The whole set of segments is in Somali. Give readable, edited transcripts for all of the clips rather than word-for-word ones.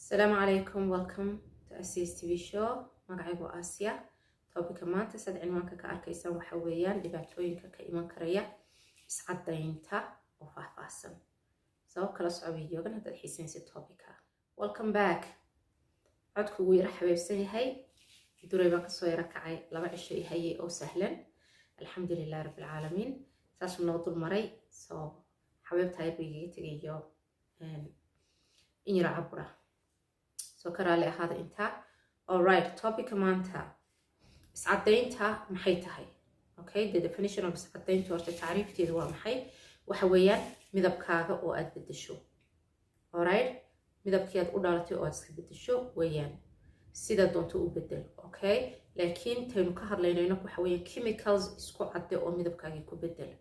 Asalaamu calaykum, welcome to Asia's TV show. Magacaygu waa Aasiya. Topic-a maanta, saad cinwaanka ka arkaysaan, waxa weeyaan dhibaatooyinka ka iman karaya iscadaynta oo faahfaahsan. Sabab kala soco videogan haddaad xiisaynaysa topic-a. Welcome back. Codku wuu yara xabeebsan yahay, duray baan kasoo yaro kacay, 2 cisho i hayay oo sahlan, alxamdulilah rabbilcaalamiin, saasuu noo dul maray. Soo xabeebta ayar bay igaga tegay iyo in yaro cabura, soo ka raali ahaada intaa. Alright, topic-a maanta, iscadaynta maxay tahay? Okay, the definition of iscadaynta, horta tacriifteedu waa maxay? Waxa weeyaan midabkaaga oo aad bedesho. Alright, midabkii aad u dhalatay oo aad iska bedesho weeyaan, sida doonto u bedel. Okay, laakiin taynu ka hadlaynayno waxa weeyaan chemicals isku cadde oo midabkaagii ku bedel.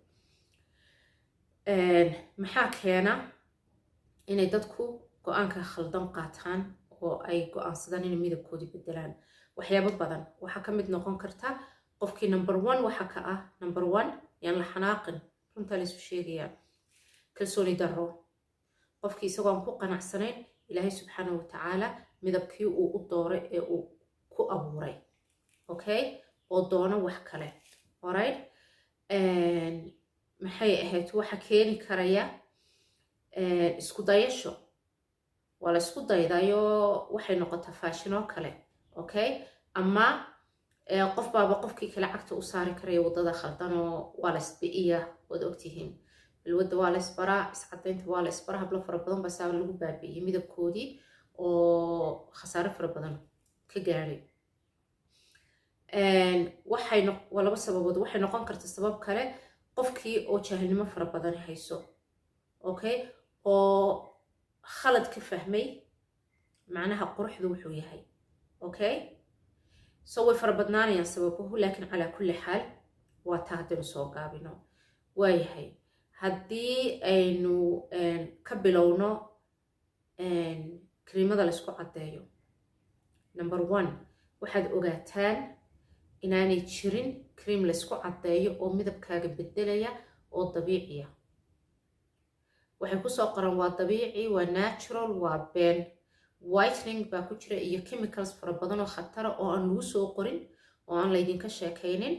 Maxaa keena inay dadku go-aanka khaldan qaataan oo ay go-aansadaan inay midabkoodii bedelaan? Waxyaabo badan waxaa ka mid noqon karta qofkii, number one waxa ka ah, number one, yaan la xanaaqin, runtaa laysu sheegayaa, kalsooni darro. Qofkii isagoo aan ku qanacsanayn Ilaahay subxaana watacaala midabkii uu u dooray ee uu ku abuuray, okay, oo doono wax kale. Alright, maxay ahayd waxa keeni karaya? Isku dayasho. Waa la isku daydayo, waxay noqotaa fashion oo kale. Okay, ama qof baaba qofkii kale cagta u saari karaya waddada khaldanoo waa la isbi'iya. Waad ogtihiin, balwadda waa la isbaraa, iscadaynta waa la isbaraa. Hablo fara badan baa saa lagu baabi'iyey midabkoodii oo khasaare fara badan ka gaadhay. Waxay waa laba sababood. Waxay noqon karta sabab kale qofkii oo jaahilnimo fara badan hayso, okay, oo khalad ka fahmay macnaha quruxdu wuxuu yahay. Okay, so way fara badnaanayaan sababuhu, laakiin calaa kulli xaal waa taa haddaynu soo gaabino. Waayahay, haddii aynu ka bilowno kariimada laysku caddeeyo, number one, waxaad ogaataan inaanay jirin cream laysku caddeeyo oo midabkaaga bedelaya oo dabiiciya. Waxay kusoo qoran waa dabiici, waa natural, waa been. Whitening baa ku jira iyo chemicals fara badan oo khatara oo aan lagu soo qorin oo aan laydinka sheekaynin,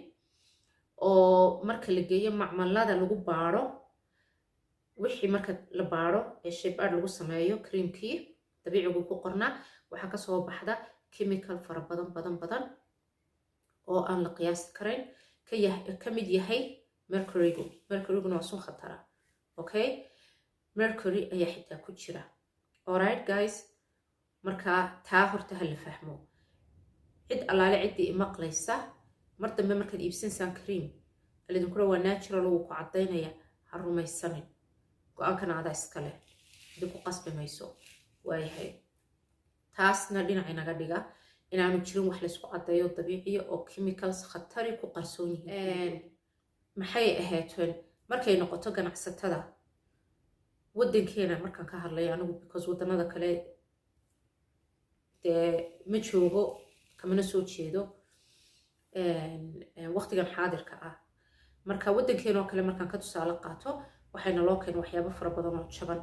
oo marka la geeyo macmalada lagu baadho, wixii marka la baadho ee shaybaadh lagu sameeyo, creamkii dabiicigu ku qornaa waxaa kasoo baxda chemical fara badan badan badan oo aan la qiyaasi karayn, ka mid yahay mercurygu. Mercuryguna waa sun khatara. Okay, mercury ayaa xitaa ku jira. Alright guys, marka taa horta ha la fahmo. Cid allaale ciddii imaqlaysa, mar dambe markaad iibsanaysaan cream alidinkuna waa natural, wuu ku caddaynaya, ha rumaysanin. Go-aankana adaa iska leh, idinku qasbi mayso. Waayahay, taasna dhinac inaga dhiga, inaanu jirin wax laysku caddeeyo dabiiciya oo chemicals khatari ku qarsoon yihiin. Maxay ahayd, markay noqoto ganacsatada waddankeena markaan ka hadlayo anigu, because waddanada kale dee ma joogo, kamana soo jeedo waqtigan xaadirka ah, marka waddankeena oo kale markaan ka tusaale qaato, waxayna loo keena waxyaabo fara badan oo jaban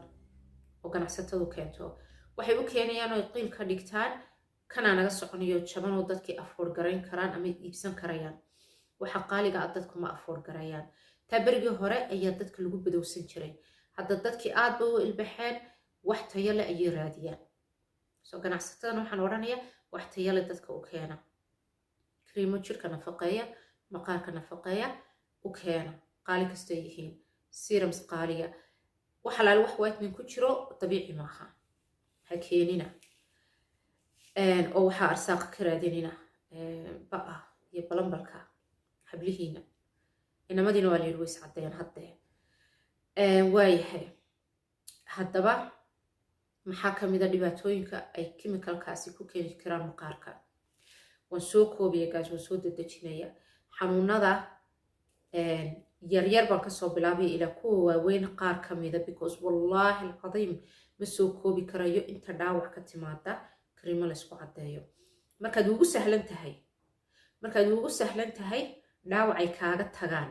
oo ganacsatadu keento. Waxay u keenayaan oo qiil ka dhigtaan kanaa naga soconayo jaban oo dadkii afford garayn karaan ama iibsan karayaan. Waxa qaaliga ah dadku ma afford garayaan. Taa berigii hore ayaa dadka lagu badowsan jiray. Hadda dadkii aad ba u ilbaxeen, wax tayo leh ayay raadiyaan. Soo ganacsatadana waxaan odhanayaa, wax tayo leh dadka u keena, kriimo jirka nafaqeeya, maqaarka nafaqeeya u keena, qaali kastay yihiin, serums qaaliya. Wax alaale wax whitening ku jiro dabiici maaha, ha keenina oo waxaa arsaaqa ka raadinina ba'a iyo balambalka hablihiina. Inamadiina waa la yidhi way iscadeeyaan haddee. Waayahay, haddaba maxaa ka mid a dhibaatooyinka ay chemicalkaasi ku keeni karaan maqaarka? Waan soo koobaya guys, waan soo dedejinaya. Xanuunada yaryar baan kasoo bilaabaya ilaa kuwa waaweyn qaar ka mida, because wallaahi alcadiim ma soo koobi karayo inta dhaawac ka timaada kariimo laysku caddeeyo. Markaad ugu sahlan tahay dhaawacay kaaga tagaan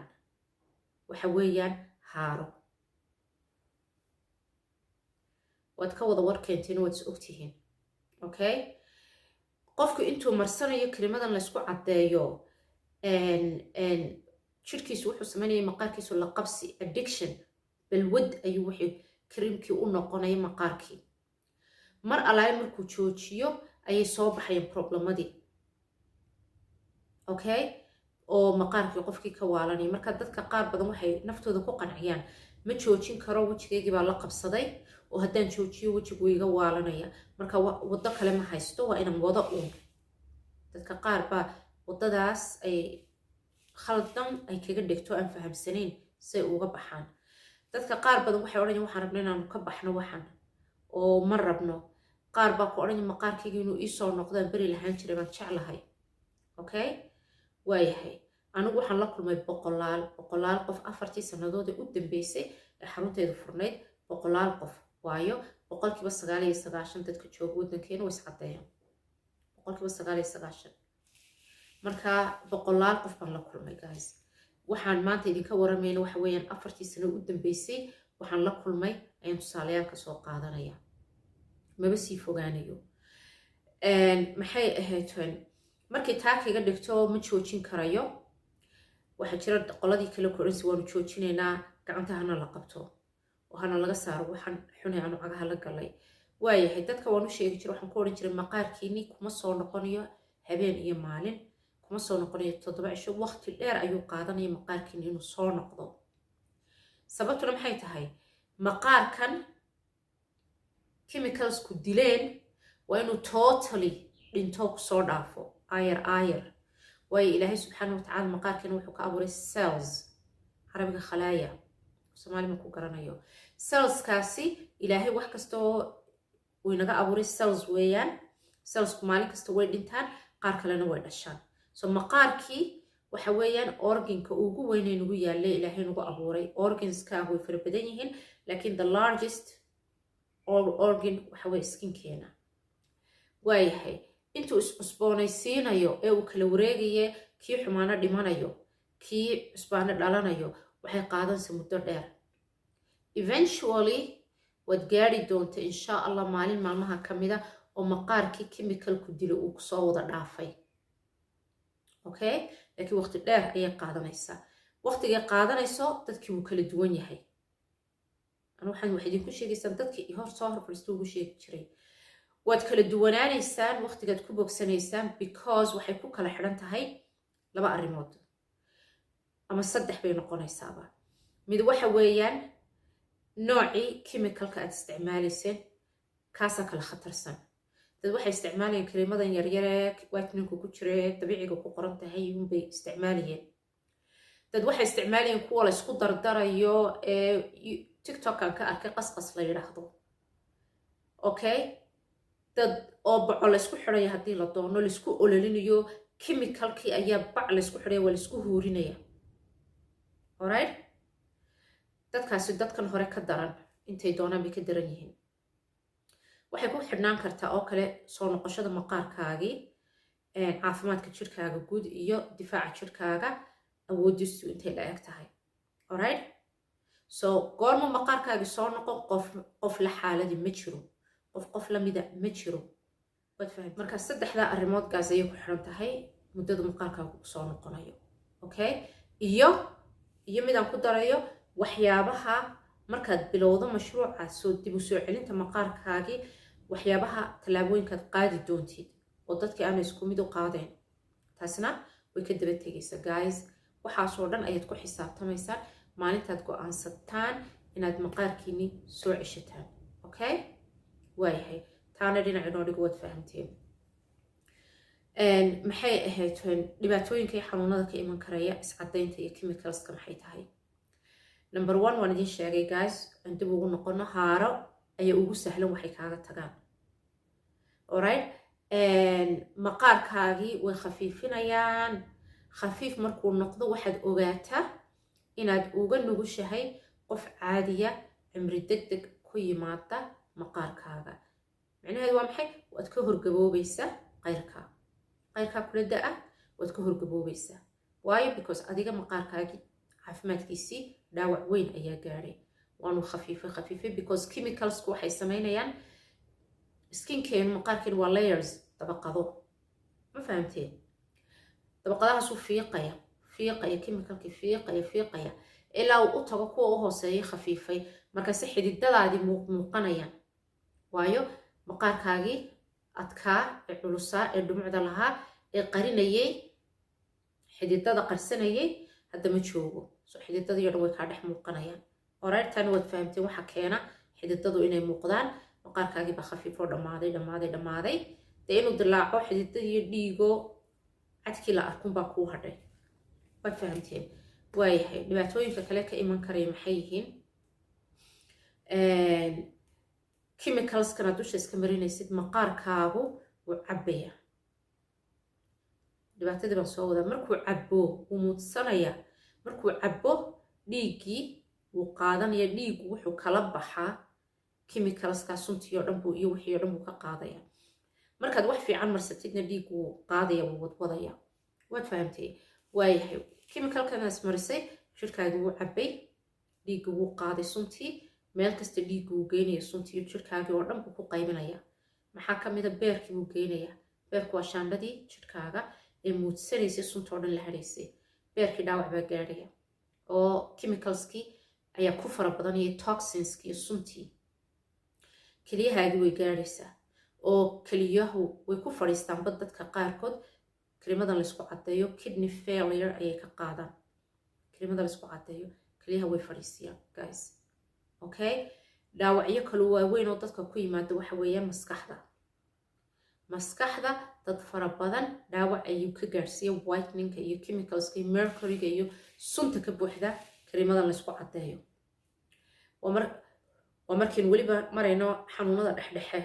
waxa weeyaan haaro. Waad ka wada warkeentiin, waad is ogtihiin. Okay, qofku intuu marsanayo karimadan laysku caddeeyo, jirkiisu wuxuu sameynaya maqaarkiisu la qabsi, addiction, balwad ayuu wuxuu kariimkii u noqonaya maqaarkii. Mar allaale markuu joojiyo ayay soo baxayaan problemadii, okay, oo maqaarkii qofkii ka waalanaya. Marka dadka qaar badan waxay naftooda ku qanciyaan, "Ma joojin karo, wejigaygii baa la qabsaday, oo haddaan joojiyo wejigu iga waalanaya, marka waddo kale ma haysto, waa inaan wado uun." Dadka qaar baa waddadaas ay khaldan ay kaga dhigto, aan fahamsanayn say uga baxaan. Dadka qaar badan waxay odhanaya, "Waxaan rabno inaanu ka baxno waxan oo ma rabno." Qaar baa ku odhanaya, "Maqaarkayga inuu iisoo noqdaan beri lahaan jiray baan jeclahay." Okay, waayahay. Anigu waxaan la kulmay boqolaal boqolaal qof 4-tii sannadood ee u dambeysay ee xarunteedu furnayd. Boqolaal qof, waayo 99% dadka jooga waddankeena way iscaddeeyaan, 99%. Marka boqolaal qof baan la kulmay, guys. Waxaan maanta idinka waramayna waxa weeyaan 4-tii sano u dambeysay waxaan la kulmay ayaan tusaalayaal ka soo qaadanaya, maba sii fogaanayo. Maxay ahayd markay taa kaga dhigto, "Ma joojin karayo"? Waxaa jira qoladii kale ku odhansi, "Waanu joojinaynaa, gacanta hana la qabto oo hana laga saaro waxaan xunay aanu cagaha la galay." Waayahay, dadka waan u sheegi jiray, waxaan ku odhan jiray, "Maqaarkiini kuma soo noqonayo habeen iyo maalin, kuma soo noqonayo 7 cisho. Waqti dheer ayuu qaadanaya maqaarkiini inuu soo noqdo." Sababtuna maxay tahay? Maqaarkan chemicalsku dileen waa inuu totally dhinto, kusoo dhaafo aayar aayar. Waayo, Ilaahay subxaana watacaala maqaarkeena wuxuu ka abuuray cells, carabiga khalaaya, Soomaali ma ku garanayo. Cellskaasi Ilaahay wax kasta oo uu inaga abuuray cells weeyaan. Cellsku maalin kasta way dhintaan, qaar kalena way dhashaan. So maqaarkii waxa weeyaan organka ugu weynay nagu yaallay, Ilaahay nagu abuuray. Organska way fara badan yihiin, laakiin the largest organ waxa weye skinkeena. Waayahay, intuu is-cusboonaysiinayo ee uu kala wareegaye, kii xumaano dhimanayo, kii cusbaano dhalanayo, waxay qaadanaysa muddo dheer. Eventually waad gaari doonta, insha Allah, maalin maalmaha ka mida oo maqaarkii chemicalku dilo uu kusoo wada dhaafay. Okay, laakiin waqti dheer ayay qaadanaysaa. Waqtigay qaadanayso dadkii wuu kala duwan yahay. Anu waxaan wax idinku sheegaysaan dadkii hor soo hor fadhiista ugu sheegi jiray, waad kala duwanaanaysaan waqtigaad ku bogsanaysaan, because waxay ku kala xidhan tahay laba arrimood ama saddex bay noqonaysaaba. Mid waxa weeyaan noocii chemicalka aad isticmaalayseen, kaasaa kala khatarsan. Dad waxay isticmaalayeen kariimadan yaryare whiteningku ku jire, dabiiciga ku qoran tahay unbay isticmaalayeen. Dad waxay isticmaalayeen kuwa la isku dardarayo ee TikTokan ka arkay, qasqas la yidhaahdo. Okay, dad oo baco laysku xidhaya, haddii la doono laysku ololinayo, chemicalkii ayaa bac laysku xidhaya, waa laysku huurinaya. Alright, dadkaasi dadkan hore ka daran, intay doonaan bay ka daran yihiin. Waxay ku xidhnaan kartaa oo kale soo noqoshada maqaarkaagii caafimaadka jirkaaga guud iyo difaaca jirkaaga awoodiisu intay la eg tahay. Alright, so goorma maqaarkaagii soo noqon? Qof qof la xaaladii ma jiro, qof qof lamida ma jiro, waad faham. Marka saddexdaa arrimood gaas ayay ku xidhan tahay muddada maqaarkaagu soo noqonayo. Okay, iyo midaan ku darayo, waxyaabaha markaad bilowdo mashruuca soo dib u soo celinta maqaarkaagii, waxyaabaha tallaabooyinkaad qaadi doontid oo dadkii aana isku mid u qaadeen, taasna way ka daba tegaysa. Guys, waxaasoo dhan ayaad ku xisaabtamaysaan maalintaad go-aansataan inaad maqaarkiini soo ceshataan. Okay, waayahay, taana dhinac inoo dhigo, waad fahamteen. Maxay ahayd dhibaatooyinka iyo xanuunada ka iman karaya iscadaynta iyo chemicalska? Maxay tahay? Number one waan idiin sheegay, guys, aan dib ugu noqono. Haaro ayaa ugu sahlan waxay kaaga tagaan. Alright, maqaarkaagii way khafiifinayaan. Khafiif markuu noqdo, waxaad ogaataa inaad uga nugushahay qof caadiya cimri deg deg ku yimaada maqaarkaaga. Micnaheedu waa maxay? Waad ka horgaboobaysaa qayrkaa, qayrkaa kula da-a waad ka horgaboobaysaa. Waayo, because adiga maqaarkaagii caafimaadkiisii dhaawac weyn ayaa gaadhay, waanu khafiifay khafiifay, because chemicalsku waxay samaynayaan Skinkeenu, maqaarkeenu waa layers, dabaqado. Ma fahamteen? Dabaqadahaasuu fiiqaya, fiiqaya, chemicalkii fiiqaya, fiiqaya, ilaa uu u tago kuwa u hooseeya, khafiifay. Markaase xididadaadii muuqanayaan, waayo maqaarkaagii adkaa ee culusaa ee dhumucda lahaa ee qarinayay, xididada qarsanayay, hadda ma joogo. So xididadii o dhan way kaa dhex muuqanayaan. Oreertani waad fahamteen waxa keena xididadu inay muuqdaan. Maqaarkaagii baa khafiifoo dhammaaday, dhammaaday, dhammaaday. Dee inuu dilaaco xididadiiyo dhiigo cadkii la arkunbaa kuu hadhay. Waad fahamteen? Waayahay, dhibaatooyinka kale ka iman karaya maxay yihiin? Chemicalskana dusha iska marinaysid, maqaarkaagu wuu cabbaya. Dhibaatadii baan soo wadaa. Markuu cabbo, wuu muudsanaya. Markuu cabbo, dhiiggii wuu qaadanaya. Dhiiggu wuxuu kala baxaa chemicalskaa, suntii oo dhan buu iyo wixii o dhan buu ka qaadaya. Markaad wax fiican marsatidna, dhiiggu wuu qaadaya, wuu wadwadaya. Waad fahamtay? Waayahay, chemicalkanaas marisay, jirkaagi wuu cabbay, dhiigga wuu qaaday suntii. Meel kasta dhiigga wuu geynaya suntii, jirkaagii oo dhan buu ku qaybinaya. Maxaa ka mida? Beerkii buu geynayaa. Beerku waa shaandhadii jirkaaga ee muudsanaysay, sunta oo dhan la hadhaysay. Beerkii dhaawac baa gaadhaya, oo chemicalskii ayaa ku fara badanaya, toxinskii iyo suntii. Keliyahaagii way gaadhaysaa, oo keliyahu way ku fadhiistaanba. Dadka qaarkood karimadan laysku caddeeyo kidney failure ayay ka qaadaan. Karimada laysku caddeeyo keliyaha way fadhiisiyaan, guys. Okay, dhaawacyo kale waaweyn oo dadka ku yimaada waxa weeyaan maskaxda. Maskaxda dad fara badan dhaawac ayuu ka gaadhsiiya whiteningka iyo chemicalska iyo mercuryga iyo sunta ka buuxda karimadan laysku caddeeyo. Waa markaynu weliba marayno xanuunada dhexdhexe.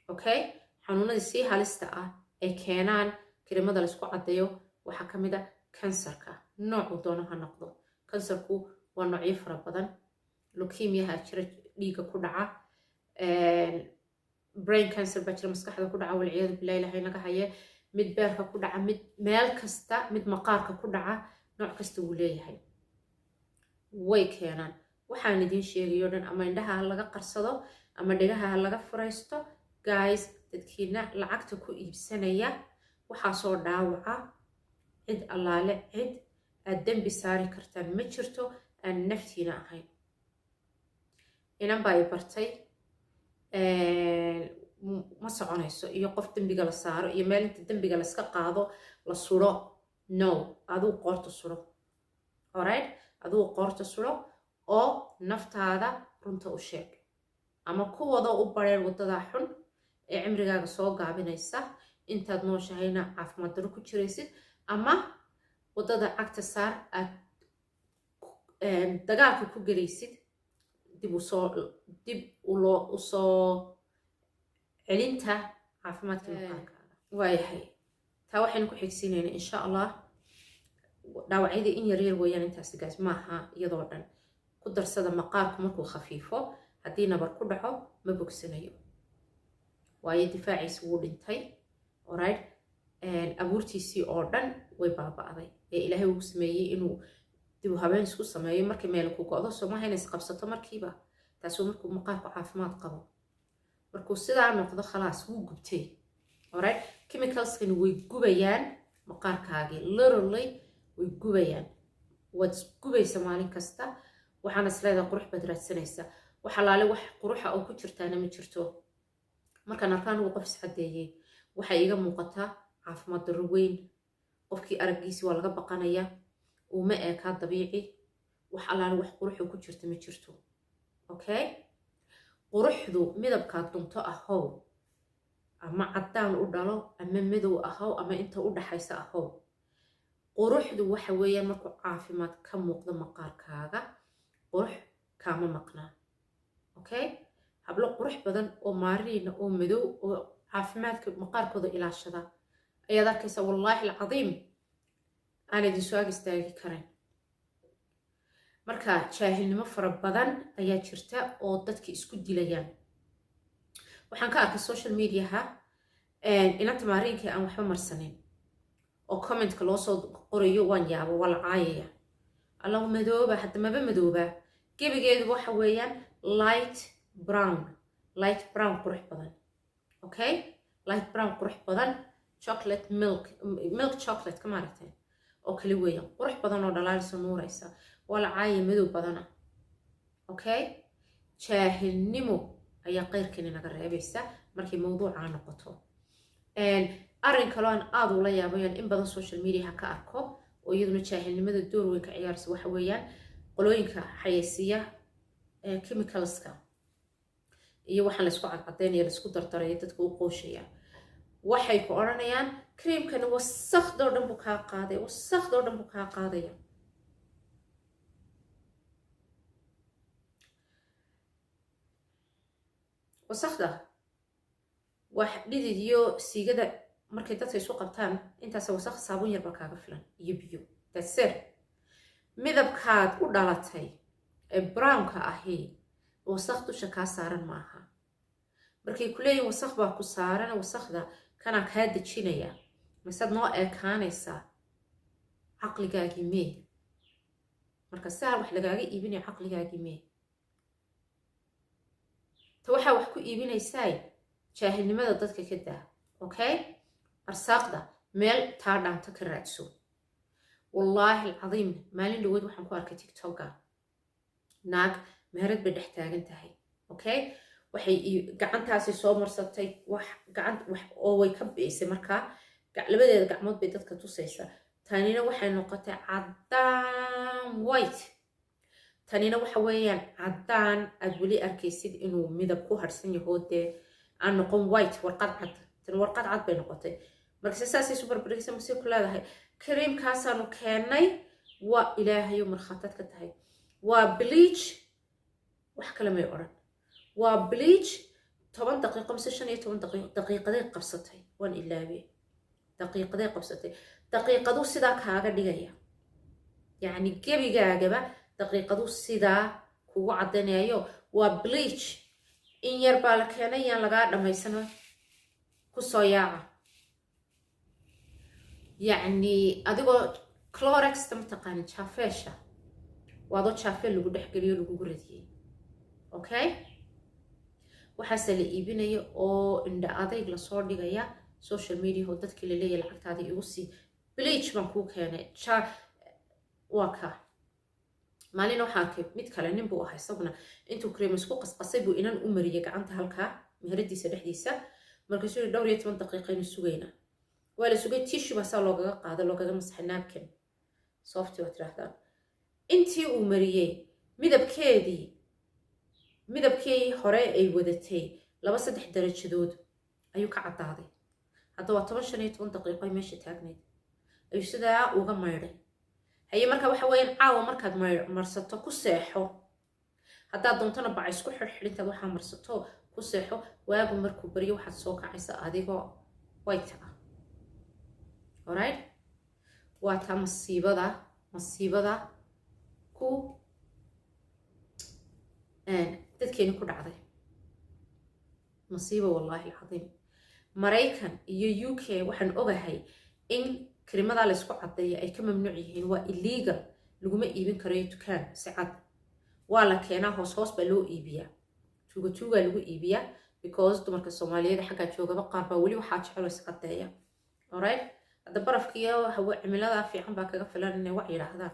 Okay, xanuunadii sii halista ah ay keenaan karimada laysku caddeeyo waxaa ka mid a kansarka, noocuu doono ha noqdo. Kansarku waa noocyo fara badan. Leukemiaha jira, dhiigga ku dhaca. Brain cancer baa jira, maskaxda ku dhaca, walciyaadu billahi, ilahay naga haye. Mid beerka ku dhaca, mid meel kasta, mid maqaarka ku dhaca, nooc kasta wuu leeyahay. Way keenaan waxaan idiin sheegayo dhan. Ama indhaha ha laga qarsado ama dhegaha ha laga furaysto. Guys, dadkiina lacagta ku iibsanaya waxaasoo dhaawaca, cid allaale cid aad dembi saari kartaan ma jirto aan naftiina ahayn. Inan baa i bartay, ma soconayso iyo qof dembiga la saaro iyo meel inta dembiga layska qaado la suro. No, adigu qoorta suro. Alright, adigu qoorta suro oo naftaada runta u sheeg, ama kuwada u bareer waddada xun ee cimrigaaga soo gaabinaysa, intaad nooshahayna caafimaad daro ku jiraysid, ama waddada cagta saar aad dagaalka ku gelaysid dib usoo dib uloo usoo celinta caafimaadka maqaarkaaga. Waayahay, taa waxaynu ku xigsiinaynaa, insha Allah, dhaawacyadii in yaryar weeyaan intaasi, guys, maaha iyadoo dhan. Ku darsada, maqaarku markuu khafiifo, haddii nabar ku dhaco, ma bogsanayo, waayo difaaciisi wuu dhintay. Alright, abuurtiisii oo dhan way baaba'day ee Ilaahay uu sameeyey inuu dib u habeen isku sameeyo markay meel ku go'do. Somaha inay isqabsato markiiba? Taasuu markuu maqaarku caafimaad qabo. Markuu sidaa noqdo, khalaas, wuu gubtay. Alright, chemicalskani way gubayaan maqaarkaagii, literally way gubayaan. Waad isgubaysa maalin kasta. Waxaana isleedahay qurux baad raadsanaysaa. Wax alaale wax quruxa oo ku jirtaana ma jirto. Markaan arko anigu qof iscadeeyey, waxay iiga muuqataa caafimaad darro weyn. Qofkii araggiisi waa laga baqanaya, uma eekaa dabiici. Wax alaale wax quruxo ku jirta ma jirto. Okay, quruxdu midabkaad dunto ahow, ama caddaan u dhalo ama madow ahow ama inta u dhaxaysa ahow, quruxdu waxa weeyaan markuu caafimaad ka muuqdo maqaarkaaga. Qurux kaama maqnaa. Okay, hablo qurux badan oo maariina oo madow oo caafimaadka maqaarkooda ilaashada ayaad arkaysa, wallaahi alcadiim, aan idin soo ag istaagi karayn. Marka jaahilnimo fara badan ayaa jirta oo dadka isku dilayaan. Waxaan ka arkay social mediaha inanta maariinka aan waxba marsanin oo commentka loo soo qorayo. Waan yaabo, waa la caayaya. Allahu, madooba hadda, maba madooba gebigeedu, waxa weeyaan light brown, light brown qurux badan. Okay, light brown qurux badan, chocolate milk, milk chocolate ka maaragtay oo kale weeyaan, qurux badan oo dhalaalisa, nuuraysa, waa la caaya madow badana. Okay, jaahilnimo ayaa qeyrkeena naga reebaysa markay mawduucaa noqoto. Arrin kaloo aan aada ula yaabayaan in badan social mediaha ka arko oo iyaduna jaahilnimada door weyn ka ciyaaraysa waxa weeyaan qolooyinka xayeysiiya chemicalska iyo waxaan laysku cadcadeynaya, laysku dardaraya, dadka u qooshaya. Waxay ku odhanayaan creamkani wasakhdoo dhan buu kaa qaadaya, wasakhdoo dhan buu kaa qaadaya. Wasakda wax dhidid iyo siigada markay dadka isu qabtaan, intaas wasakh saabuun yar baa kaaga filan iyo biyo. That's it. Midabkaad u dhalatay ee brownka ahi wasakh dusha kaa saaran maaha. Markay ku leeyihin wasakh baa ku saaran, wasakda kanaa kaa dejinaya, masaad noo eekaanaysaa? Caqligaagii mee? Marka saa wax lagaaga iibinaya, caqligaagii mee? Ta waxaa wax ku iibinaysaay jaahilnimada dadka ka daa. Okay, arsaaqda meel taa dhaanto ka raadso. Wallaahi alcadiim, maalin dhaweyd waxaan ku arkay TikToka naag meherad bay dhex taagan tahay. Okay, waxay gacantaasi soo marsatay wax gacan wax oo way ka bi'isay. Markaa labadeeda gacmood bay dadka tusaysaa. Tanina waxay noqotay caddaan white, tanina waxa weeyaan caddaan aad weli arkaysid inuu midab ku harsan yaho, dee aan noqon white, warqad cad. Tan warqad cad bay noqotay. Markase saasay isu barbarigaysa, masay ku leedahay kareemkaasaanu keennay, waa Ilaahayo markhaataad ka tahay, waa bleach. Wax kale may odhan, waa bleach. 10 daqiiqo mise 15 daqiiqo, daqiiqaday qabsatay, waan ilaabe daqiiqaday qabsatay. Daqiiqadu sidaa kaaga dhigaya, yacni gebigaagaba daqiiqadu sidaa kugu caddaynayo. Waa bleach in yar baa la keenay, yaan lagaa dhammaysano, kusoo yaaca. Yacni adigoo Clorexta mataqaanin, jaafeesha, waa adoo jaafeel lagu dhexgeliyo, lagugu radiyey. Okay, waxaase la iibinaya oo indha adayg lasoo dhigaya social media oo dadkii laleeyahy lacagtaadii igu sii, bleach baan kuu keenay. Ja waa ka maalina waxaa arkay mid kale, nin buu ahaa isaguna, intuu cream isku qasqasay buu inan u mariyay gacanta halkaa meheradiisa dhexdiisa. Markaasuu yidhi dhowr iyo toban daqiiqaynu sugaynaa. Waa la sugay, tissue baa saa loogaga qaaday, loogaga masaxay, napkin softy waa tirahdaan. Intii uu mariyey midabkeedii, midabkii hore ay wadatay 2-3 darajadood ayuu ka caddaaday. Hadda waa 10, 15 daqiiqo ay meesha taagnayd ayuu sidaa uga maydhay. Haye, marka waxa weeyaan caawa markaad marsato ku seexo, haddaad doontona baca isku xidhxidh, intaad waxaa marsato ku seexo. Waagu markuu baryo waxaad soo kacaysa adigoo white ah. Alright, waa taa masiibada ku dadkeeni ku dhacday, masiiba wallaahi alcadiim. Maraykan iyo UK waxaan ogahay in karimadaa laysku caddeeya ay ka mamnuuc yihiin, waa illegal, laguma iibin karayo dukaan si cad. Waa la keenaa, hoos hoos baa loo iibiyaa, tuuga tuugaa lagu iibiyaa, because dumarka Soomaaliyeed xaggaa joogaba qaar baa weli waxaa jecelo is caddeeya. Alright, hadda barafkiiyo hawo cimilada fiican baa kaga filan inay wax yidhaahdaan.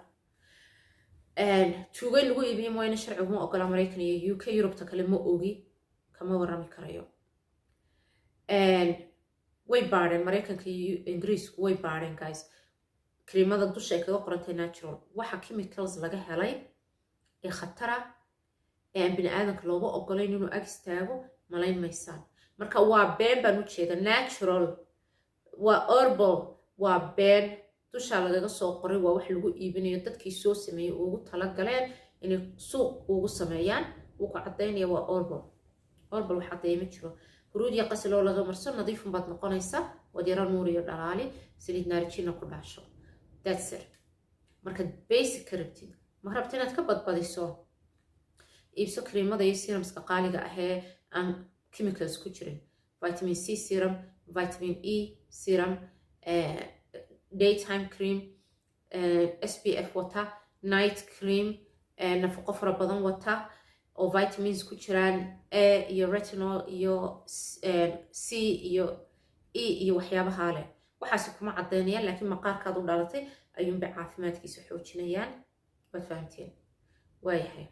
Tuuga in lagu iibiyo mooyane sharcigu ma ogola Maraykan iyo UK. Yurubta kale ma ogi, kama warrami karayo. Way baadheen Maraykanka iyo Ingiriisku, way baadheen guys kariimada dusha ay kaga qorantay natural. Waxa chemicals laga helay ee khatara ee aan bini aadamka looga ogolayn inuu ag istaago malayn maysaan. Marka waa been baan u jeeda, natural waa herbal, waa been dushaa lagaga soo qoray. Waa wax lagu iibinayo, dadkii soo sameeyey ugu talagaleen inay suuq ugu sameeyaan. Wuu ku caddaynaya waa herbal. Herbal wax caddeeya ma jiro. Huruud iyo qasil oo laga marso, nadiifun baad noqonaysaa, waad yaro nuur iyo dhalaali, saliid naarijina ku dhaasho. That's it. Markaad basic ka rabtid, ma rabta inaad ka badbadiso, iibso kariimada iyo serumska qaaliga ahee aan chemicals ku jirin: vitamin C serum, vitamin E serum, daytime cream SPF wata, night cream nafaqo fara badan wata. Oo vitamins ku jiraan, A iyo retinol iyo C iyo E iyo waxyaabahaa leh. Waxaasi kuma caddaynayaan, laakiin maqaarkaad u dhalatay ayuunbay caafimaadkiisa xoojinayaan. Waad fahamteen? Waayahay,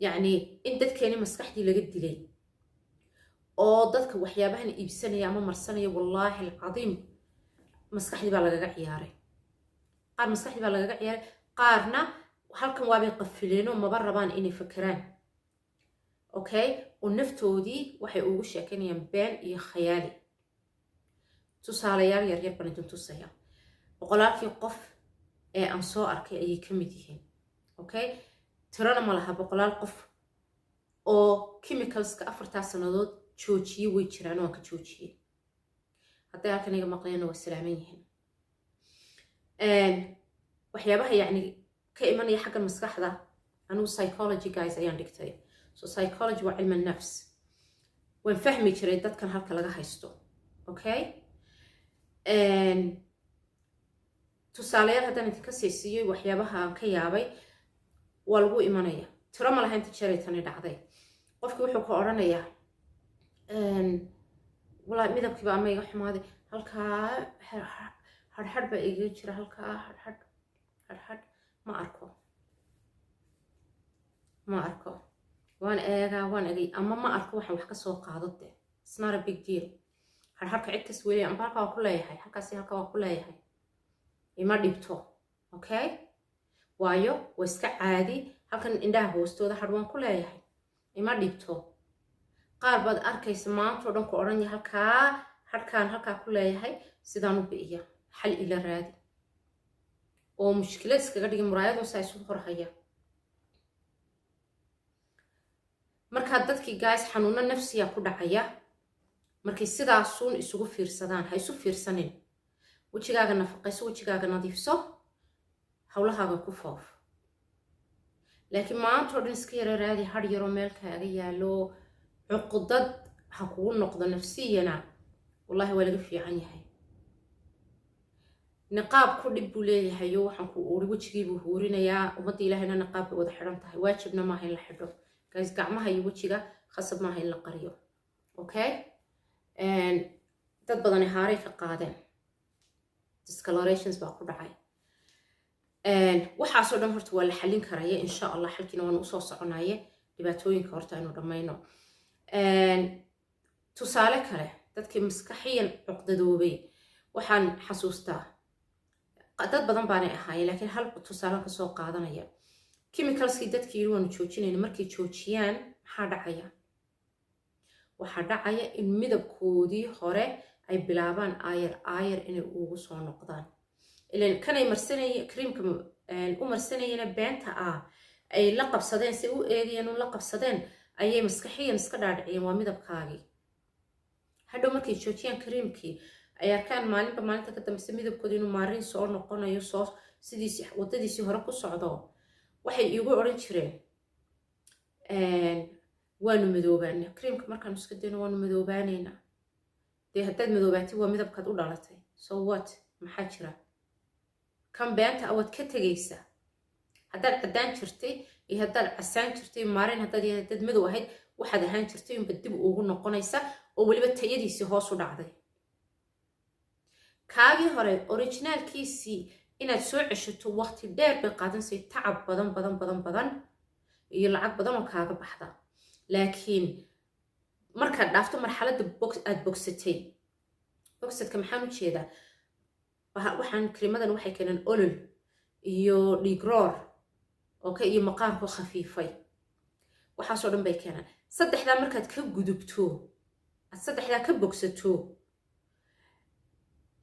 yacni in dadkeeni maskaxdii laga dilay oo dadka waxyaabahan iibsanaya ama marsanaya, wallaahi alcadiim, maskaxdii baa lagaga ciyaaray. Qaar maskaxdii baa lagaga ciyaaray, qaarna halkan waabay qafileenoo maba rabaan inay fakeraan. Okay, oo naftoodii waxay ugu sheekanayaan been iyo khayaali. Tusaalayaal yaryar baan idin tusaya. Boqolaalkii qof ee aan soo arkay ayay ka mid yihiin. Okay, tirana ma laha. Boqolaal qof oo chemicalska 4-taa sannadood joojiye way jiraan. Waan ka joojiyey. Hadday halkan iga maqlayana, waa salaaman yihiin. Waxyaabaha yacni ka imanaya xaggan maskaxda, anigu psychology, guys, ayaan dhigtay. So psychology waa cilmi nafs. Waan fahmi jiray dadkan halka laga haysto. Okay, tusaalayaal haddaan idinka sii siiyey waxyaabaha aan ka yaabay, waa lagu imanaya. Tiro ma laha inta jeeray tani dhacday. Qofkii wuxuu ku odhanayaa, "Walaa midabkiiba ama iga xumaaday, halkaa hadhadh baa igaga jira, halkaa hadhadh hadhadh, ma arko, ma arko, waan eegaa, waan eegay ama ma arko, waxaan wax ka soo qaado de. It's not a big deal." Hadhadhka cid kas weliya amba halkaa waa ku leeyahay, halkaasi halkaa waa ku leeyahay, ima dhibto. Okay, waayo waa iska caadi. Halkan indhaha hoostooda hadh waan ku leeyahay, ima dhibto. Qaar baad arkaysa maantao dhan ku odhan yahay, "Halkaa hadhkaan halkaa ku leeyahay, sidaan u bi'iya, xal ila raadi," oo mushkilad iskaga dhigay, muraayadun saa isu horhaya. Markaa dadkii, guys, xanuuno nafsiya ku dhacaya markay sidaasuun isugu fiirsadaan. Ha isu fiirsanin. Wejigaaga nafaqayso, wejigaaga nadiifso, howlahaaga ku foof. Laakiin maantao dhan iska yara raadi har yaroo meel kaaga yaallo, cuqdad ha kugu noqdo nafsiyana. Wallahi waa laga fiican yahay. Niqaab ku dhib buu leeyahayo, waxaan ku uri wejigiibuu huurinayaa. Ummadda Ilaahayna niqaab bay wada xidhan tahay. Waajibna maaha in la xidho, guys. Gacmaha iyo wejiga khasab maaha in la qariyo. Okay, dad badani haaray ka qaadeen, discolorations baa ku dhacay. Waxaasoo dhan horta waa la xallin karaya, insha Allah. Xalkiina waanu usoo soconaye, dhibaatooyinka horta aynu dhammayno. Tusaale kale, dadkii maskaxiyan cuqdadoobay, waxaan xasuustaa dad badan baanay ahaayeen, laakiin hal tusaalan kasoo qaadanaya. Chemicalskii dadkii yiri, "Waanu joojinayna," markay joojiyaan maxaa dhacaya? Waxaa dhacaya in midabkoodii hore ay bilaabaan aayar aayar inay ugu soo noqdaan. Ilan kanay marsanay, creamka u marsanayana beenta ah ay la qabsadeen, si u eegayeen un la qabsadeen, ayay maskaxiyan iska dhaadhiciyeen waa midabkaagii. Hadhow markay joojiyaan creamkii, ay arkaan maalinba maalinta ka dambeysa midabkooda inuu maarin soo noqonayo, soo sidiisi waddadiisii hore ku socdo, waxay iigu odhan jireen, "Waanu madoobaana creamka markaanu iska dayno, waanu madoobaanaynaa." Dee haddaad madoobaatid, waa midabkaad u dhalatay. So what? Maxaa jira? Kan beenta a waad ka tegaysaa. Haddaad caddaan jirtay iyo haddaad casaan jirtay, maarin haddaad madow ahayd, waxaad ahaan jirtay unba dib ugu noqonaysa, oo weliba tayadiisii hoos u dhacday. Kaagii hore originaalkiisii inaad soo ceshato waqti dheer bay qaadansay, tacab badan badan badan badan iyo lacag badan oo kaaga baxda. Laakiin markaad dhaafto marxaladda aad bogsatay, bogsadka maxaan u jeedaa? Waxaan karimadan waxay keeneen olol iyo dhiigroor, okay, iyo maqaarku khafiifay. Waxaasoo dhan bay keenaan. Saddexdaa markaad ka gudubto, aad saddexdaa ka bogsato,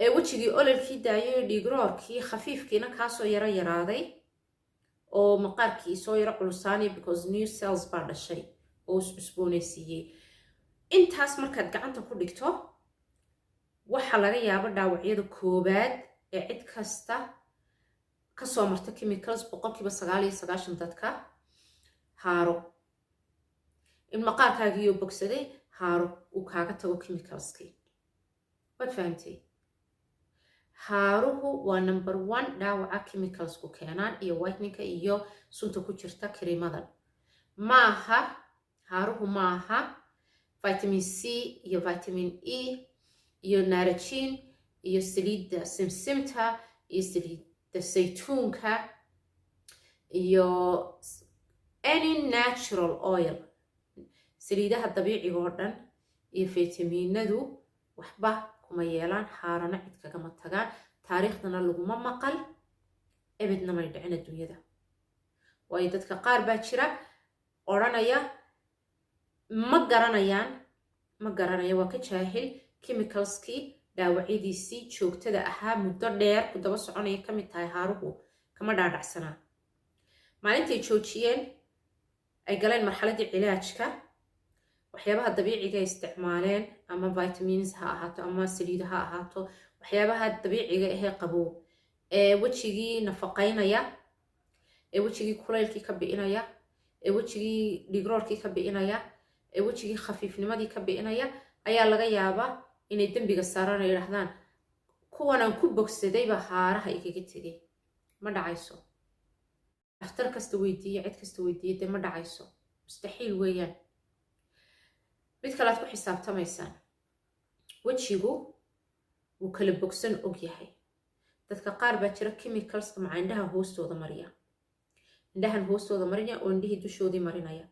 ee wejigii ololkii daayo, dhiigroorkii khafiifkiina kaasoo yaro yaraaday, oo maqaarkii soo yaro culusaanaya because new cells baa dhashay oo is cusboonaysiiyey, intaas markaad gacanta ku dhigto, waxaa laga yaaba dhaawacyada koowaad ee cid kasta kasoo marta chemicals, 99% dadka, haaro. In maqaarkaagiiyo bogsaday haaro uu kaaga tago chemicalskii. Waad fahamtay? Haaruhu waa number one dhaawaca chemicalsku keenaan iyo whiteningka iyo sunta ku jirta kariimadan. Maaha haaruhu, maaha vitamin C iyo vitamin E iyo naarajin iyo saliidda simsimta iyo saliidda saytuunka iyo any natural oil, saliidaha dabiiciga oo dhan iyo fitamiinadu waxba kuma yeelaan haarana, cid kagama tagaan, taariikhdana laguma maqal, ebedna may dhicin adduunyada. Waayo, dadka qaar baa jira odhanaya ma garanayaan, ma garanaya, waa ka jaahil chemicalskii dhaawacyadiisii joogtada ahaa muddo dheer ku daba soconaya ka mid tahay haaruhu, kama dhaadhacsanaa. Maalintay joojiyeen, ay galeen marxaladdii cilaajka, waxyaabaha dabiiciga ay isticmaaleen, ama vitamins ha ahaato ama saliida ha ahaato, waxyaabaha dabiiciga ahee qabow ee wejigii nafaqaynaya, ee wejigii kulaylkii ka bi'inaya, ee wejigii dhigroorkii ka bi'inaya, ee wejigii khafiifnimadii ka bi'inaya, ayaa laga yaabaa inay dembiga saaraan oo yidhaahdaan, "Kuwanaan ku bogsadayba haaraha igaga tegay." Ma dhacayso. Dhakhtar kasta weydiiye, cid kasta weydiiye, dee ma dhacayso, mustaxiil weeyaan. Mid kale aad ku xisaabtamaysaan: wejigu wuu kala bogsan og yahay. Dadka qaar baa jira chemicalska maca indhaha hoostooda mariya, indhahan hoostooda marinaya oo indhihii dushoodii marinaya.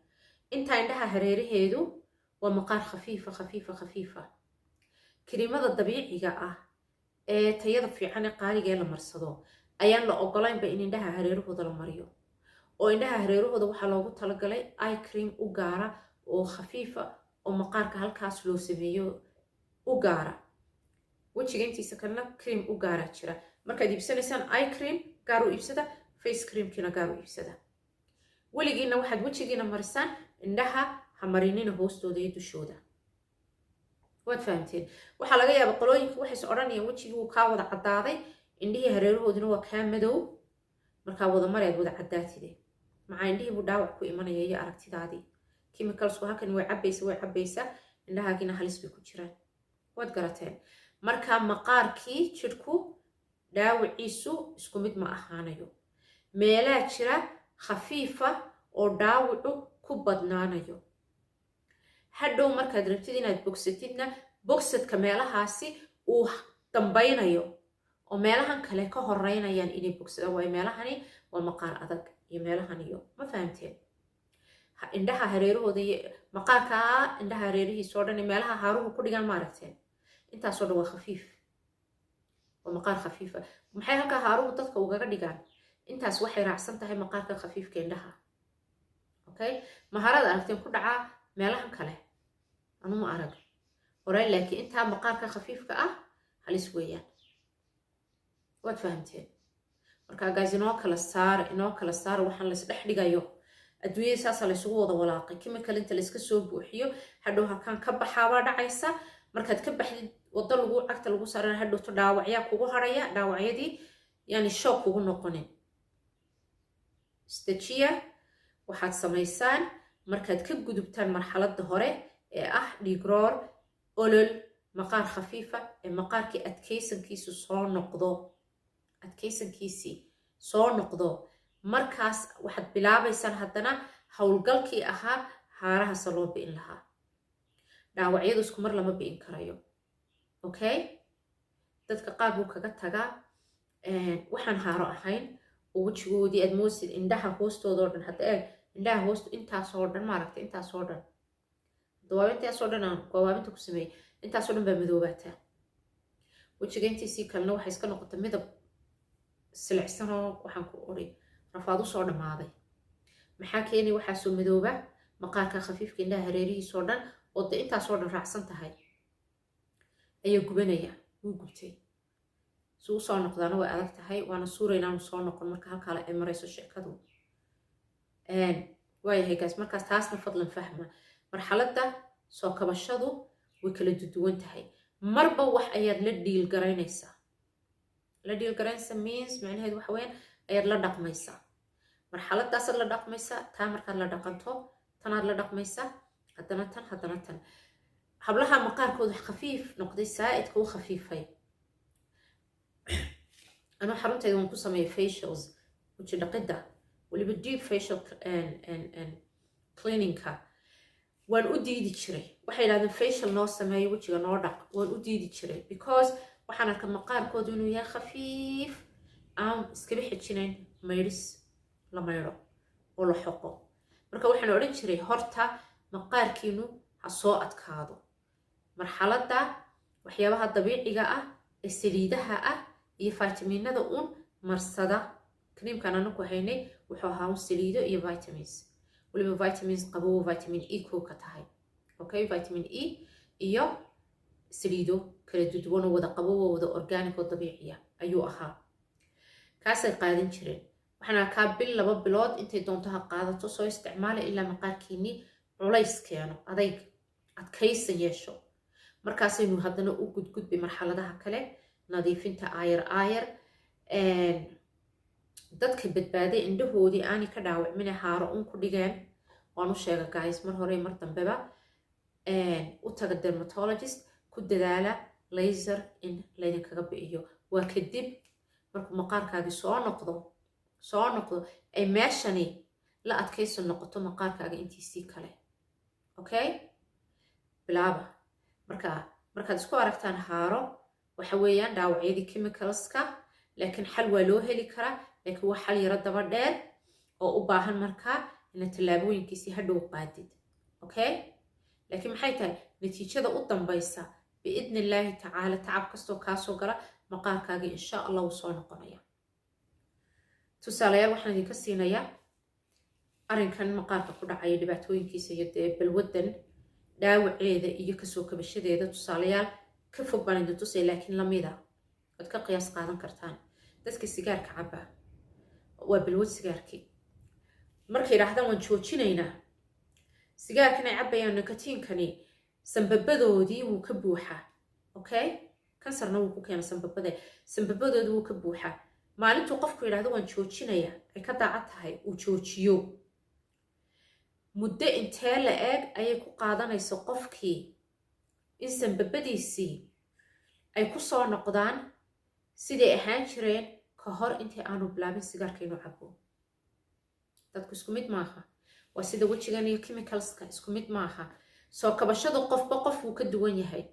Intaa indhaha hareeraheedu waa maqaar khafiifa, khafiifa, khafiifa. Kiriimada dabiiciga ah ee tayada fiican ee qaaliga ee la marsado ayaan la ogolaynba in indhaha hareerahooda la mariyo, oo indhaha hareerahooda waxaa loogu talagalay eye cream u gaara oo khafiifa oo maqaarka halkaas loo sameeyo u gaara. Wejiga intiisa kalena cream u gaaraa jira. Markaad iibsanaysaan, eye cream gaar u iibsada, face creamkiina gaar u iibsada. Weligiina waxaad wejigiina marisaan, indhaha ha marinina hoostooda iyo dushooda. Waad fahamteen? Waxaa laga yaaba qolooyinka waxays odhanayaan, wejigii wuu kaa wada caddaaday, indhihii hareerahooduna waa kaa madow, markaa wada mari aad wada caddaatide. Macaa indhihii buu dhaawac ku imanaya iyo aragtidaadii. Chemicalsku halkan way cabbaysa, way cabbaysa, indhahaagiina halis bay ku jiraan. Waad garateen? Marka maqaarkii jidhku dhaawiciisu isku mid ma ahaanayo. Meelaa jira khafiifa oo dhaawacu ku badnaanayo. Hadhow markaad rabtid inaad bogsatidna, bogsadka meelahaasi uu dambaynayo oo meelahan kale ka horeynayaan inay bogsadaan, waayo meelahani waa maqaar adag iyo meelahan iyo, ma fahamteen? Indhaha hareerahooda iyo maqaarka indhaha hareerihiisa oo dhan, meelaha haaruhu ku dhigaan, ma aragteen? Intaasoo dhan waa khafiif, waa maqaar khafiifa. Maxay halkaa haaruhu dadka ugaga dhigaan? Intaas waxay raacsan tahay maqaarka khafiifka indhaha. Okay, maharada aragteen ku dhacaa meelahan kale anuma arag horay, laakiin intaa maqaarka khafiifka ah halis weeyaan. Waad fahamteen? Marka guys, inoo kala saara, inoo kala saara waxaan laysdhex dhigayo. Adduunyada saasaa laysugu wada walaaqay. Chemical inta layska soo buuxiyo, hadhow halkaan ka baxaabaa dhacaysa. Markaad ka baxdid, waddo lagu cagta lagu saarana, hadhowto dhaawacyaa kugu haraya. Dhaawacyadii yani shock kugu noqonin. Istajiya. Waxaad samaysaan, markaad ka gudubtaan marxaladda hore ee ah dhiigroor, olol, maqaar khafiifa, ee maqaarkii adkaysankiisu soo noqdo, adkaysankiisii soo noqdo, markaas waxaad bilaabaysaan haddana howlgalkii ahaa haarahase loo bi'in lahaa. Dhaawacyadu isku mar lama bi'in karayo. Okay, dadka qaar buu kaga tagaa waxaan haaro ahayn oo wejigoodii aad moosid indhaha hoostooda oo dhan. Hadda eeg, indhaha hoosto intaasoo dhan, maaragtay? Intaasoo dhan dawaabintaasoo dhan aan gawaabinta ku sameeyey, intaasoo dhan baa madoobaataa. Wejiga intiisii kalena waxay iska noqota midab silicsanoo waxaan ku ori rafaad usoo dhammaaday. Maxaa keenay waxaasoo madooba? Maqaarka khafiifka indhaha hareerihiisoo dhan oo de intaasoo dhan raacsan tahay ayaa gubanaya. Wuu gubtay, si usoo noqdaana way adag tahay, waana suura inaanu soo noqon marka halkaale ay marayso sheekadu. Waayahay guys, markaas taasna fadlan fahma. Marxaladda soo kabashadu way kala duwan tahay. Marba wax ayaad la deal garaynaysaa. La deal garaynaysa means, macnaheedu waxa weeyaan, ayaad la dhaqmaysaa, marxaladaasaad la dhaqmaysaa. Taa markaad la dhaqanto, tanaad la dhaqmaysaa, haddana tan, haddana tan. Hablaha maqaarkooda khafiif noqday, saa'idka u khafiifay. Anuu xaruntayda waan ku sameeyay facials, weji dhaqidda, weliba deep facial cleaningka waan u diidi jiray. Waxay yidhahdeen, "Facial noo sameeyo, wejiga noo dhaq." Waan u diidi jiray because waxaan arka maqaarkoodu inuu yahay khafiif, aan iskaba xijinayn maydhis la maydho oo la xoqo. Marka waxaan odhan jiray, horta maqaarkiinu ha soo adkaado, marxaladda waxyaabaha dabiiciga ah ee saliidaha ah iyo fitamiinada un marsada. Creamkan anaku haynay wuxuu ahaa un saliido iyo vitamins, weliba vitamins qabowo, vitamin E ko ka tahay. Okay, vitamin E iyo saliido kala duduwanoo wada qabowo, wada organic oo dabiiciya ayuu ahaa. Kaasay qaadan jireen. Waxaan arkaa bil, 2 bilood intay doonto ha qaadato, soo isticmaala ilaa maqaarkiinii culays keeno, adayg adkaysan yeesho. Markaasaynu haddana u gudgudbay marxaladaha kale, nadiifinta aayar aayar. Dadka badbaaday, indhahoodii aanay ka dhaawacmine haaro un ku dhigeen, waan u sheega guys, mar hore mar dambeba, u taga dermatologist, ku dadaala laser in laydinkaga bi'iyo. Waa kadib markuu maqaarkaagii soo noqdo, ay meeshani la adkayso noqoto maqaarkaaga intiisii kale. Okay, bilaaba. Marka markaad isku aragtaan haaro, waxa weeyaan dhaawacyadii chemicalska, laakiin xal waa loo heli karaa, laakiin waa xal yaro daba dheer oo u baahan markaa inaad tallaabooyinkiisii hadhow qaadid. Okay, laakiin maxay tahay natiijada u dambaysa? Biidni illaahi tacaala, tacab kastoo kaasoo gala, maqaarkaagii insha Allah wuu soo noqonaya. Tusaalayaal waxaan idinka siinayaa arrinkan maqaarka ku dhacaya, dhibaatooyinkiisa iyo dee balwaddan dhaawaceeda iyo kasoo kabashadeeda. Tusaalayaal ka fog baan idin tusaya, laakiin lamida waad ka qiyaas qaadan kartaan. Dadka sigaarka cabba, waa balwad sigaarkii. Markay yidhaahdaan, "Waan joojinaynaa sigaarkan," ay cabbayaan nikotiinkani sambabadoodii wuu ka buuxaa. Okay, kansarna wuu ku keena sambabade, sambabadoodii wuu ka buuxaa. Maalintuu qofku yidhahdo, "Waan joojinaya," ay ka daacad tahay, uu joojiyo, muddo intee la eeg ayay ku qaadanaysa qofkii in sambabadiisii ay ku soo noqdaan siday ahaan jireen ka hor intii aanu bilaabin sigaarka inuu cabo? Dadku isku mid maaha. Waa sida wejigan iyo chemicalska, isku mid maaha. Soo kabashadu qofba qof wuu ka duwan yahay.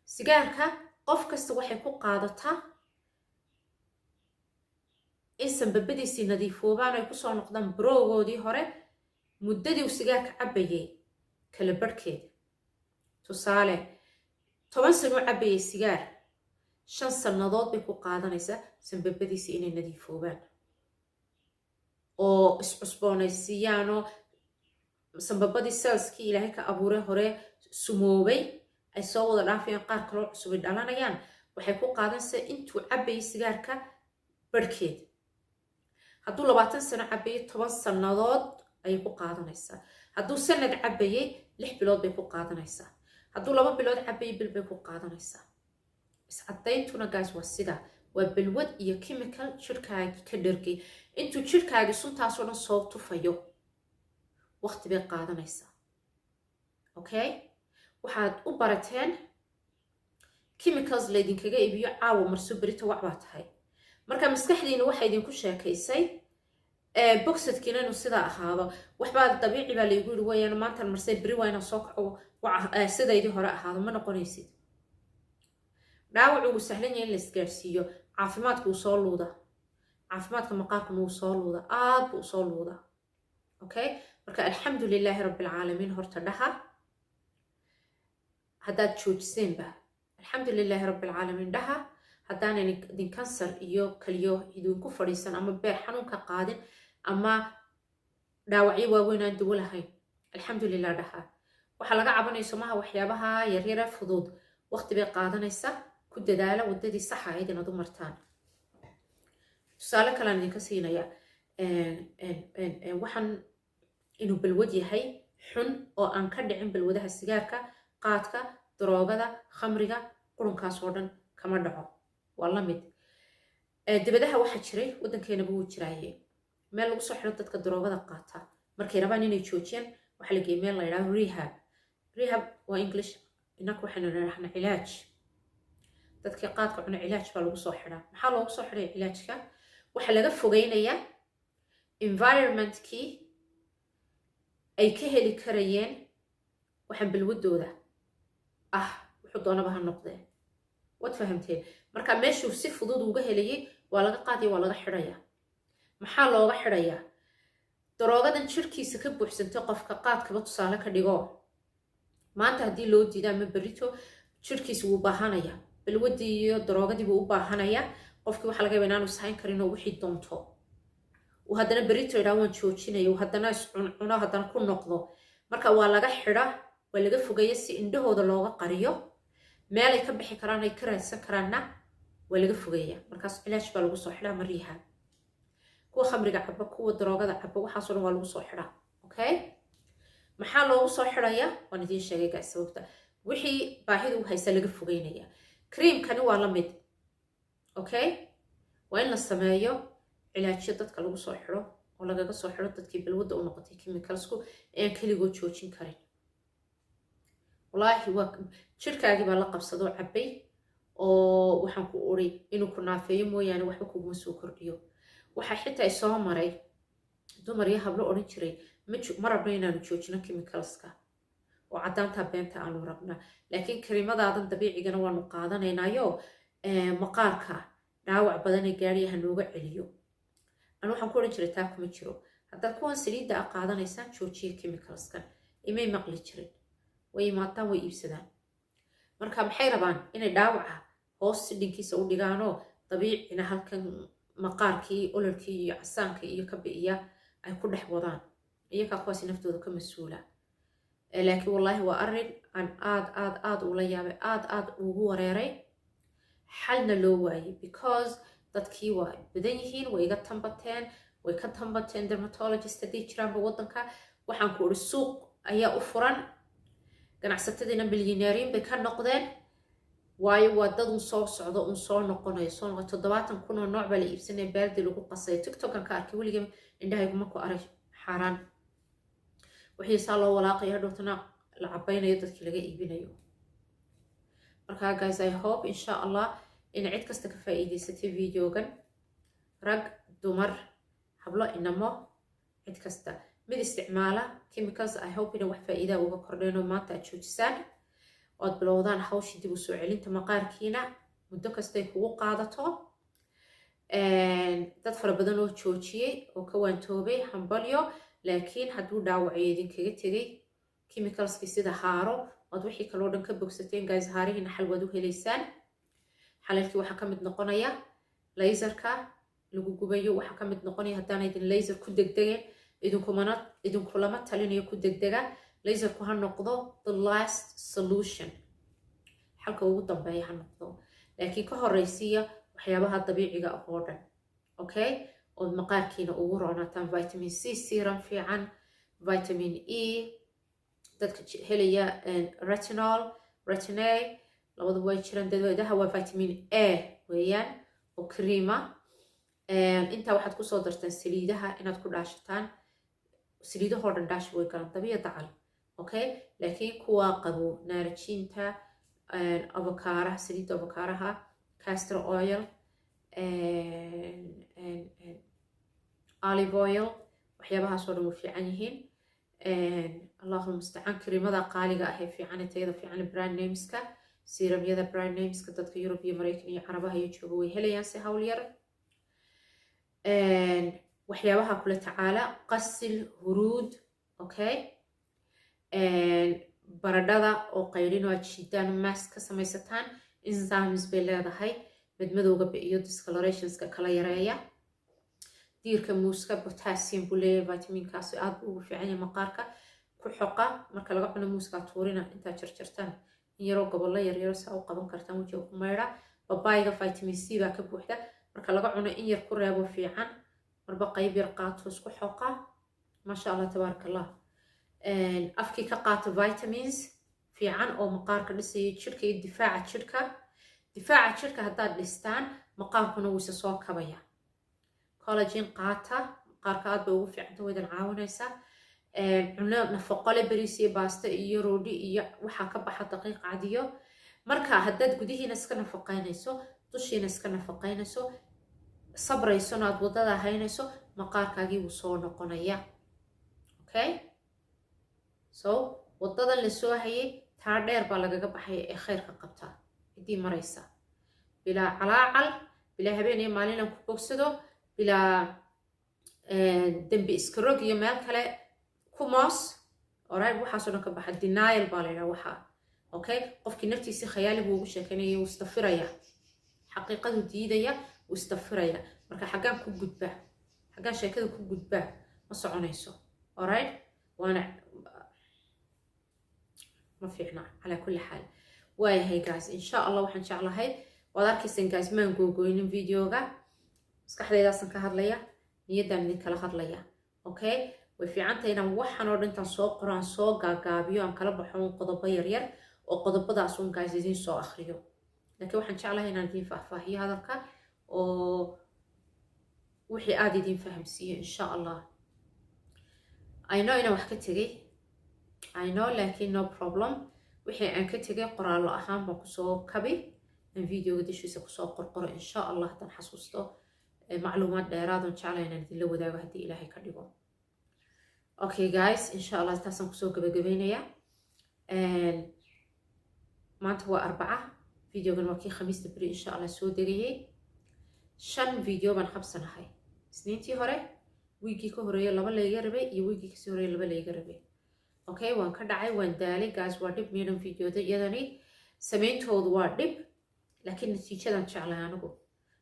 Sigaarka qof kasta waxay ku qaadataa in sambabadiisii nadiifoobaan, ay kusoo noqdaan baroogoodii hore, muddadii uu sigaarka cabbayay kala barhkeeda. Tusaale, 10 sano u cabbayay sigaar, 5 sannadood bay ku qaadanaysaa sambabadiisii inay nadiifoobaan oo iscusboonaysiiyaanoo sambabadii cellskii Ilaahay ka abuuray hore sumoobay ay soo wada dhaafayaan, qaar kaloo cusubay dhalanayaan. Waxay ku qaadanaysaa intuu cabbayay sigaarka barhkeed. Hadduu 20 sano cabbayay, 10 sannadood ayay ku qaadanaysaa. Hadduu sanad cabbayay, 6 bilood bay ku qaadanaysaa. Hadduu 2 bilood cabbayay, bil bay ku qaadanaysaa. Iscaddayntuna guys waa sida, waa balwad iyo chemical jirhkaagi ka dhergay. Intuu jirhkaagi suntaasoo dhan soo tufayo, waqti bay qaadanaysaa. Okay, waxaad u barateen chemicals laydinkaga iibiyo, caawa marso, berito wac baa tahay. Marka maskaxdiina waxaa idinku sheekaysay bogsadkiina inuu sidaa ahaado. Waxbaa dabiici baa laygu yiri wayaan, maantan marsay, beri waa inaan soo kaco sidaydii hore ahaado. Ma noqonaysid. Dhaawac ugu sahlan yahay in la isgaadhsiiyo. Caafimaadku wuu soo luuda, caafimaadka maqaarkuna wuu soo luuda, aad buu usoo luuda. Okay, marka alxamdu lilaahi rabbi alcaalamiin horta dhaha haddaad joojiseenba. Alxamdu lilaahi rabbi alcaalamiin dhaha haddaanan idin kansar iyo kaliyo idinku fadhiisan, ama beer xanuun ka qaadin, ama dhaawacyo waaweyn aan dawo lahayn. Alxamdu lilah dhaha. Waxaa laga cabanayso maha waxyaabaha yaryare fudud, waqti bay qaadanaysaa. Ku dadaala waddadii saxa ahayd inaad u martaan. Tusaale kalean idinka siinaya waxaan inuu balwad yahay xun oo aan ka dhicin balwadaha sigaarka, qaadka, daroogada, khamriga, qurunkaas oo dhan kama dhaco. Waa la mid. Dibadaha waxaa jiray, waddankeenaba wuu jiraaye, meel lagu soo xidho dadka daroogada qaata. Markay rabaan inay joojiyaan, waxaa la geeyay meel la yidhahdo rehab. Rehab waa English, innaka waxaynu nidhahnaa cilaaj. Dadkii qaadka cuna cilaaj baa lagu soo xidhaa. Maxaa loogu soo xidhaya cilaajka? Waxaa laga fogeynayaa environmentkii ay ka heli karayeen waxaan balwadooda ah, wuxuu doonaba ha noqdee. Waad fahamteen? Marka meeshuu si fudud uga helayay waa laga qaadaya, waa laga xidhayaa. Maxaa looga xidhayaa? Daroogadan jirkiisa ka buuxsantay. Qofka qaadkaba tusaale ka dhigo, maanta haddii loo diida ama berrito, jirkiisa wuu baahanaya, balwadii iyo daroogadii buu u baahanaya. Qofkii waxaa laga yaba inaanu ishayn karin oo wixii doonto uu haddana berrito idhaa "waan joojinaya", uu haddana iscuncuno, haddana ku noqdo. Marka waa laga xidha, waa laga fogeeya si indhahooda looga qariyo. Meelay ka bixi karaan, ay ka raadsan karaanna waa laga fogeeya. Markaas cilaaj baa lagu soo xidhaa maryaha. Kuwa khamriga caba, kuwa daroogada caba, waxaasoo dhan waa lagu soo xidhaa. Okay, maxaa loogu soo xidhaya? Waan idiin sheegay, guys, sababta. Wixii baahida u haysa laga fogeynaya. Creamkani waa la mid. Okay, waa in la sameeyo cilaajyo dadka lagu soo xidho oo lagaga soo xidho dadkii balwadda u noqotay chemicalsku ee aan keligood joojin karin. Wallaahi, waa jirkaagii baa la qabsadoo cabbay oo waxaan ku uri inuu ku naafeeyo mooyaane waxba kuguma soo kordhiyo. Waxaa xitaa isoo maray dumar iyo hablo odhan jiray: "Ma rabno inaanu joojino chemicalska oo caddaantaa beenta aanu rabnaa, laakiin karimadaadan dabiicigana waanu qaadanaynaayo, maqaarka dhaawac badanee gaadhiya ha nooga celiyo." Anu waxaan ku odhan jiray: "Taa kuma jiro. Haddaad kuwan saliidda a qaadanaysaan, joojiya chemicalskan." Imay maqli jirin. Way imaadaan, way iibsadaan. Marka maxay rabaan? Inay dhaawaca hoos sidhinkiisa u dhigaanoo dabiicina halkan maqaarkii ololkii iyo casaankii iyo ka bi'iya ay ku dhex wadaan. Iyakaa kuwaasi naftooda ka mas-uula. Laakiin wallaahi waa arrin aan aad aad aad ula yaabay, aad aad ugu wareeray, xalna loo waayey, because dadkii waa badan yihiin, way iga tambateen, way ka tambateen dermatologist haddii jiraanba waddanka. Waxaan ku uri suuq ayaa u furan, ganacsatadiina milyaneeriin bay ka noqdeen, waayo waa dad un soo socdo, un soo noqonayo, soo noqo. 70,000 oo nooc baa la iibsanaya, baaldi lagu qasay. TikTokan ka arkay, weliga indhahayguma ku arag xaaraan wixii saa loo walaaqayo, hadhowtana la cabaynayo, dadkii laga iibinayo. Marka guys, I hope, insha Allah, in cid kasta ka faa'iidaysatay videogan, rag, dumar, hablo, inamo, cid kasta mid isticmaala chemicals. I hope ina wax faa'iidaa uga kordheenoo maanta aad joojisaan, ood bilowdaan hawshii dib u soo celinta maqaarkiina, muddo kastay kugu qaadato. Dad fara badan oo joojiyey oo ka waantoobay, hambalyo. Laakiin hadduu dhaawaciyo idinkaga tegay chemicalskii sida haaro, ood wixii kaloo dhan ka bogsateen, guys, haarihiina xal waad u helaysaan. Xalalkii waxaa ka mid noqonaya laserka lagu gubayo. Waxaa ka mid noqonaya, haddaan idin laser ku degdegeen, idinkumana idinkulama talinayo ku degdega. Laserku ha noqdo the last solution, xalka ugu dambeeya ha noqdo, laakiin ka horeysiiya waxyaabaha dabiiciga ah oo dhan, okay, ood maqaarkiina ugu roonaataan. Vitamin C serum fiican, vitamin E dadka helaya, retinol, Retin-A, labaduba way jiraan. Dadweydaha waa vitamin A weeyaan oo creama. Intaa waxaad kusoo dartaan saliidaha inaad ku dhaashataan. Saliidahoo dhan dhaashi way galaan, dabiya dacal, okay, laakiin kuwa qabo naarajiinta, avokaaraha, saliidda avokaaraha, castor oil, olive oil, waxyaabahaasoo dhan way fiican yihiin. Allahu mustacaan. Kariimada qaaliga ah ee fiican, tayada fiican, brand nameska, serumyada brand nameska, dadka Yurub iyo Maraykan iyo Carabaha iyo jooga way helayaan si hawl yar. Waxyaabaha kula tacaala: qasil, huruud, okay, baradhada oo qaydhin oo aad shiidaan, mask ka samaysataan, enzymes bay leedahay, madmadowga iyo discolorationska kala yareeya. Diirka muuska potassium buu leeyahay, vitaminkaasi aad buu ugu fiican yahay maqaarka. Ku xoqa marka laga cuno muuskaa, tuurina, intaad jarjartaan in yaroo gobollo yaryaro saa u qaban kartaan wejiga ku maydha. Babaayga vitamin C baa ka buuxda. Marka laga cuno in yar ku reebo fiican, marba qayb yar qaato, isku xoqa. Maasha Allah, tabaaraka Allah. Afkii ka qaato vitamins fiican oo maqaarka dhisaya, jirka iyo difaaca jirka. Difaaca jirka haddaad dhistaan, maqaarkuna wuuse soo kabaya. Collagen qaata, maqaarka aad bay ugu fiicanta, waydan caawinaysaa. Cuno nafaqo leh, bariis iyo baasto iyo roodhi iyo waxaa ka baxa, daqiiq cadiyo. Marka haddaad gudihiina iska nafaqaynayso, dushiina iska nafaqaynayso, sabraysona, aad waddada haynayso, maqaarkaagii wuu soo noqonaya. Okay, so waddadan la soo hayay taa dheer baa lagaga baxaya ee khayrka qabtaa ciddii maraysa, bilaa calaacal, bilaa habeen iyo maalinaan ku bogsado, bilaa dembi iska rog iyo meel kale ku moos. Alright, waxaasoo dhan ka baxa. Denial baa la yidhaha waxaa. Okay, qofkii naftiisii khayaali buu ugu sheekanaya, wuu istafiraya, xaqiiqadu diidaya, wuu istafiraya. Marka xaggaan ku gudba, xaggaan sheekada ku gudba, ma soconayso. Alright, waana ma fiicna. Calaa kulli xaal, waayahay guys, insha Allah waxaan jeclahay waad arkaysaan guys, maan googoynin videoga, maskaxdaydaasan ka hadlaya, niyaddaan idinkala hadlaya. Okay, way fiicantahay inaan waxaan oo dhantaan soo qoro, aan soo gaagaabiyo, aan kala baxo un qodobo yaryar oo qodobadaas un guys idiin soo akriyo, laakiin waxaan jeclahay inaan idiin faahfaahiyo hadalka oo wixii aada idiin fahamsiiyo, insha Allah. I know inaan wax ka tegay, I know, laakiin no problem. Wixii aan ka tegay qoraallo ahaan baan kusoo kabi, aan videoga dushiisa kusoo qorqoro, insha Allah, haddaan xasuusto macluumaad dheeraadon jeclahay inaan idinla wadaago, haddii Ilaahay ka dhigo. Okay guys, insha Allah taasaan kusoo gabagabeynaya. Maanta waa Arbaca, videogan waa kii Khamiista beri insha Allah soo degayay. Shan video baan habsanahay: Isniintii hore, wiigii ka horeeya laba layga rabay, iyo wiigii kasii horeeya laba layga rabay. Okay, waan ka dhacay, waan daalay guys, waa dhib miidhan videoda iyadani sameyntoodu, waa dhib, laakiin natiijadan jeclay anigu.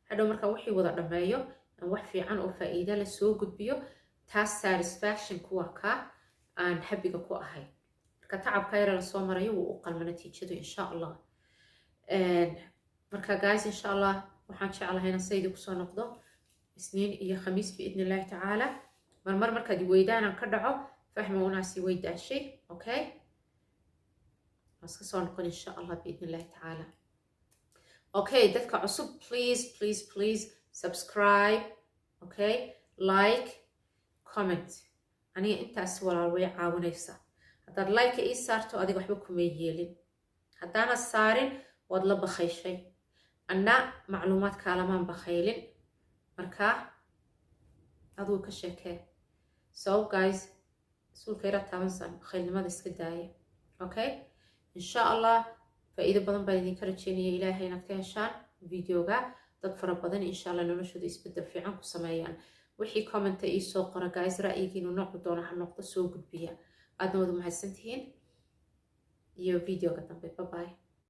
Hadhow markaan wixii wada dhammeeyo, aan wax fiican oo faa'iida la soo gudbiyo, taas satisfaction kuwa ka aan happyga ku ahay. Marka tacabka yara lasoo marayo wuu u qalma natiijadu, insha Allah. Marka guys, insha Allah waxaan jeclahay inaan saydi kusoo noqdo Isniin iyo Khamiis biidni Illahi tacaala. Marmar markaad weydaan aan ka dhaco, fahma unaasi way daashay. Okay, waan iska soo noqon insha Allah biidni Illahi tacaala. Okay, dadka cusub, please, please, please subscribe. Okay, like, comment. Aniga intaas walaal way caawinaysaa. Haddaad like ii saarto, adiga waxba kumay yeelin. Haddaanad saarin, waad la bakhayshay, anna macluumaad kaalamaan bakhaylin. Marka aduu ka sheekee. So guys, suulka yara taabansan, bakhaylnimada iska daaya. Okay, insha Allah faa'iido badan baan idinka rajeynaya Ilaahay inaad ka heshaan videoga, dad fara badan insha Allah noloshooda isbedel fiican ku sameeyaan. Wixii commenta iisoo qora guys, ra'yigiinu noocu doona ha noqdo, soo gudbiya. Aadna wada mahadsantihiin iyo videoga dambe. Bye bye.